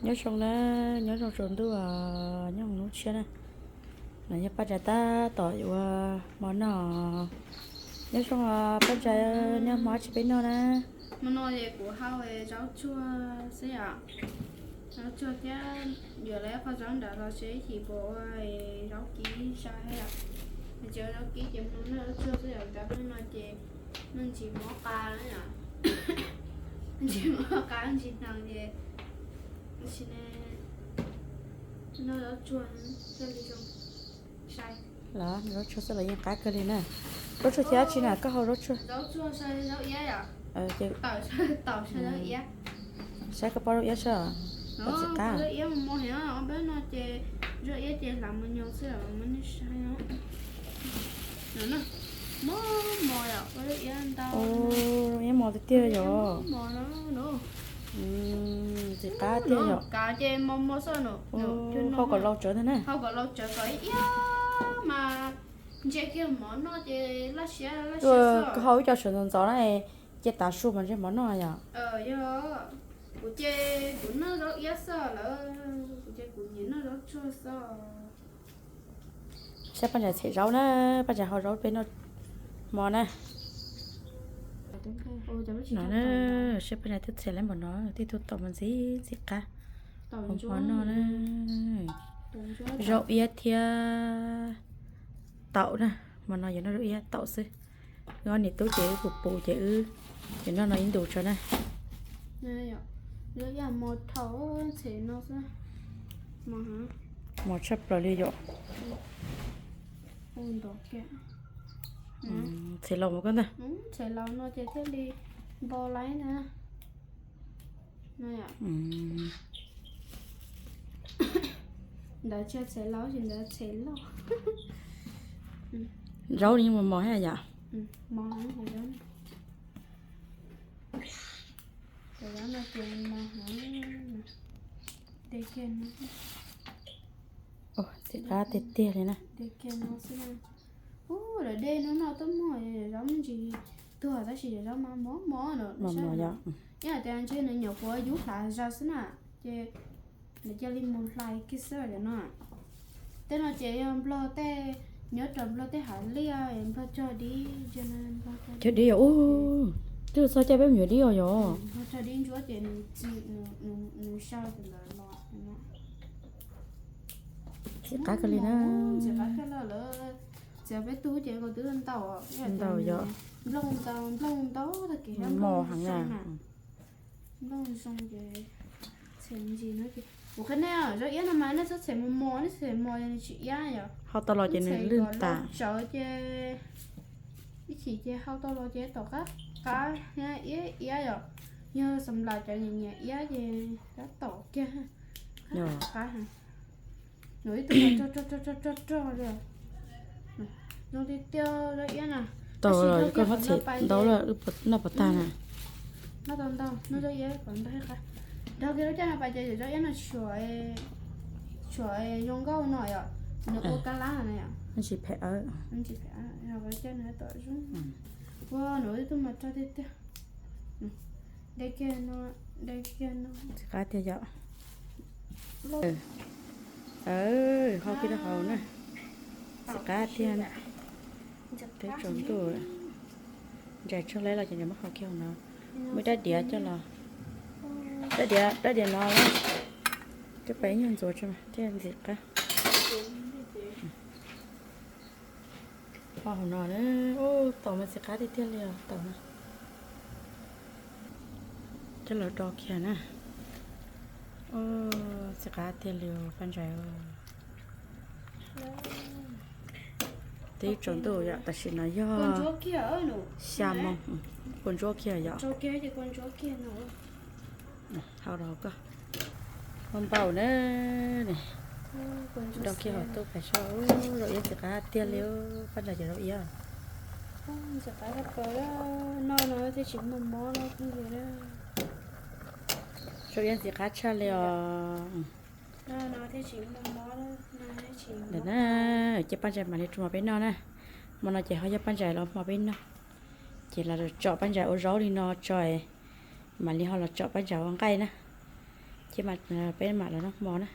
Nyob zoo na, nyob zoo tsaus ntuj, nyob hauv hnub tshiab na. No yog Paj Ntsaim tab tom yuav ua hmo noj. Nyob zoo Paj Ntsaim, nyob hmo dab tsi peb noj na? Hmo no ces kuv hau zaub tsuag xwb yom. Zaub tsuag thiab yuav lawv qhov zaub nrad los seb ib chim puas ua zaub kib sai thiab yom. Tsis ua zaub kib ces hmo no noj zaub tsuag xwb yom, tab sis no ces me ntsis mob qa na yom. Me ntsis mob qa me ntsis hneev ces tam sim no noj zaub tsuag thiaj li zoo sai. Los zaub tsuag xwb los yeej qab kawg li na. Zaub tsuag thiab dab tsi na, koj hau zaub tsuag? Zaub tsuag sai zaub iab yom. Tawm sai zaub iab. Saib koj pom zaub iab seb, pom txiv qab. Zaub iab mos mos heev, peb no ces zaub iab ces hlav mos nyoos xwb, muab nej saib no. Mos mos yom, pom zaub iab ntau. Zaub iab mos tiag tiag yom. Mos no. Txiv qab tiag yom. Kav ces mos mos xwb no. Hau kom laus tsawv ntag na. Hau kom laus tsawv kom ib iab mas ntsia kiag mov noj ces laj siab laj siab xwb. Koj hau ib co sawv ntxov ntxov na, cia tav su mas ntshe mov noj yom. Yog, kuv ces kuv noj zaub iab xwb lawm, kuv ces kuv nyiam noj zaub tsuag xwb. Saib Paj Ntsaim txhem zaub na, Paj Ntsaim hau zaub peb noj hmo na. No na, saib Paj Ntsaim twb txhem lawm npaum no, twb tu tom mas ntxim ntxim qab. Hmo no na, zaub iab thiab taum na, hmo no yuav noj zaub iab taum xwb. Wb ob niam tub ces wb pus pus ces wb yuav noj no ib ntus tso na. Mos tshaj plaws li yom. Txhem laus mas koj ntag. Txhem laus no ces thiaj li npo laib na. Ntawd tsis yog txhem laus, ntawd txhem loj. Zaub ni mos mos thiab yom. Cov zaub no ces mos heev. Ntxim qab tiag tiag li na. Ub, lawv dej hnub no tuaj muag zaub me ntsis tuag tab sis zaub mas mos mos no. Mos mos yom. Ib yam tias ntshe nws nyuam qhuav yub hlav zog xwb na, ces nws cia li mus hlais kiag xwb cov no. Tej no ces yog Nplog tej, nyob rau Nplog tej hav liaj, Nplog cog dib. Cog dib yom, ub, twb txog caij peb mus yuav dib os yom. Cog dib ntsuab ces nws sau ntawd los. Ntxim qab kawg li na. Ntxim qab kawg li lawm. Txiav peb tug ces kuv twb ntau. Ntau yom. Nplooj ntau, nplooj ntau tag kev, mos heev na. Nplooj zoo ces txhem ntsis no ces kuv qhia nej, zaub iab no mas nej txhob txhem mos mos, nej txhem mos nws tsis iab yom. Hau tau los ces nws lwj tas. Tsawv ces ib chim ces hau tau los ces tom qab qab iab iab yom. Yog xam las cov nyiam nyiam iab ces tab tom kiag qab heev. Nws ib tug rog rog rog rog li. Zoo tiag tiag zaub iab na. Tau los koj muab txhem ntau lawm, wb noj puas tag na. Noj tau ntau, noj zaub iab kom ntau qab. Nrog kiag lub caij no pais ces zaub iab no tshuam zoo nkauj no yom. Nws ua kab lab na yom. Ntsis phem, ntsis phem, yog lub caij no tom zoo. Ua nws ib tug mas rog tiag tiag. Ntxim qab tiag yom. Hau kiag rau hauv na. Ntxim qab tiag na. Twb tsaus ntuj, ntsais tsuag lawm los ces muab hau kiag hauv no. Muaj dab diav coj los, dab diav, dab diav no, coj pais nyuag ntxuav tso mas thiaj ntxim qab. Ho hauv no na, ub, taum mas ntxim qab tiag tiag li os, taum no. Coj los do kiag na. Ub, ntxim qab tiag li os Paj Ntsaim. Twb tsaus ntuj yom, tam sim no yog xya moo, kua ntsuab kiag yom. Hau rau hauv koj. Muaj npaum na. Do kiag hauv tuaj pais saib, zaub iab ntxim qab tiag li, Paj Ntsaim cov zaub iab. Zaub iab ntxim qab tshaj li os. Ntawm na, ces Paj Ntsaim mam li rau hmo peb noj na. Hmo no ces ho yog Paj Ntsaim los hmo peb noj. Ces los tsom Paj Ntsaim ua zaub li no tso, mam li ho los tsom Paj Ntsaim ua nqaij na. Ces peb mam los noj hmo na.